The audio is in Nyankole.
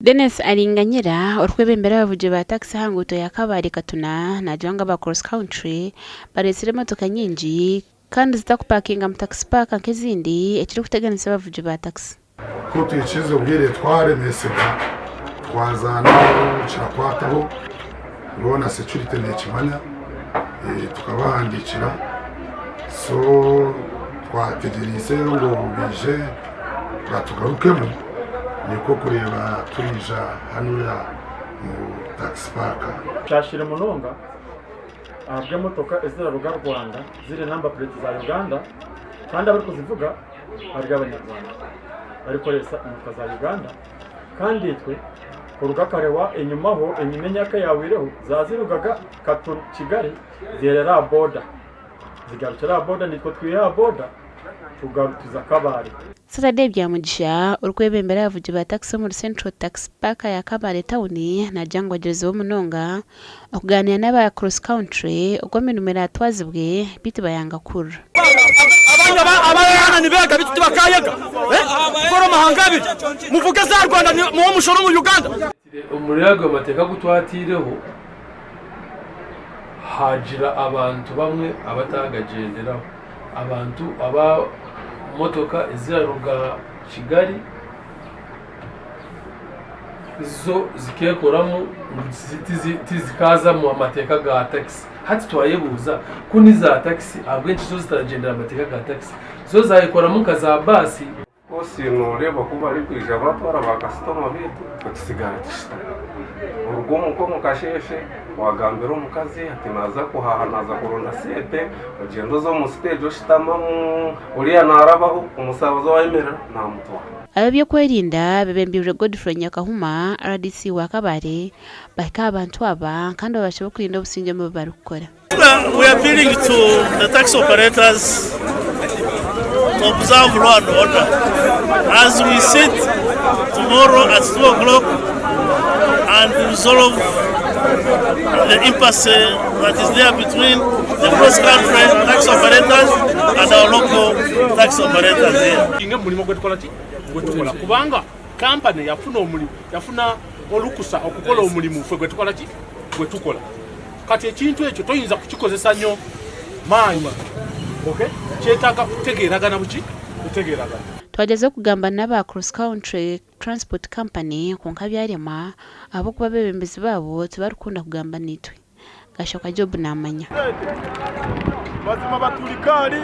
Denis Aringanyira, orikwebembera abavugi ba takisi aha nguuto ya Kabale Katuna naagira ngu aba Cross Country bareetsire emotoka nyingi kandi zitakupakinga mu takisi paaka nk'ezindi ekirikuteganisa abavugi ba takisi. Ku twikirize obwire twaremesibwa twazaana ahu kirakwataho boona security nekimanya tukabahandiikira so twategyereize ngu baije batugarukemu nikwo kureeba twija hanuya omu taxi park. Nshashire munonga ahabw'emotoka eziraruga Rwanda ziri namba pureti za Uganda kandi abarikuzivuga bari abanyarwanda barikukoresa emotoka za Uganda kandi itwe kuruga kare enyimaho enyima emyaka eyahweireho zazirugaga Kigali ziherera aha boda zigarukira aha boda naitwe twiha aha boda tuza Kabale. Saturday Byamugisha, orikwebembera abavugi ba takisi omuri Central Taxi Park ya Kabale tauni naagira ngu bagyeziibwe munonga okugaaniira n'aba Cross Country oku emirimo eraatwazibwe beitu bayanga kuhurira. Abaana nibeega beitu tibakaayega kukora amahanga abiri. Muvuge eza Rwanda muhe omushoro omu Uganda. Omuri ago mateeka agu twataireho, haagira abantu bamwe abatagagyenderaho. Abantu aba motoka eziraruga Kigali zo zikekoramu ngu tizikaaza mu mateeka ga takisi. Hati twayebuuza ku ni za takisi ahabw'enki zo zitaragyendera aha mateeka ga takisi? Zo zaayekoramu nka za baasi. Of course noreeba ku barikwija batwara ba kasitoma beitu itwe tusigara tushutami. Oruga omuka omu kasheeshe wagambira omukazi ati naaza kuhaaha naaza kuronda sente ogyenda oza omu siteegi oshutamamu oriya naarabaho omusaabaze owayemerera naamutwara. Ab'ebyokwerinda bebembeirwe Godfrey Nyakahuma, rdc wa Kabale bahika aha bantu aba kandi babashaba okurinda obusingye omu bi barikukora. We are appealing to the taxi operators to observe law and order as we sit tomorrow at 2 o'clock and resolve the impasse that is there between the cross country taxi operators and our local taxi operators here. Inge mulimo gwetukola ki gwetukola kubanga kampani yafuna omulimu yafuna olukusa okukola omulimu ffe gwetukola ki gwetukola Kati ekintu ekyo toyinza kukikozesa nnyo maanyi, okay? Kyetaaga kutegeeragana buki? Kutegeeragana. Twagyezaho kugamba n'aba Cross Country Transport Company kwonka byarema ahabw'okuba abeebembezi baabo tibarikukunda kugamba naitwe. Gashoka Job naamanya. Mazima baturikaari.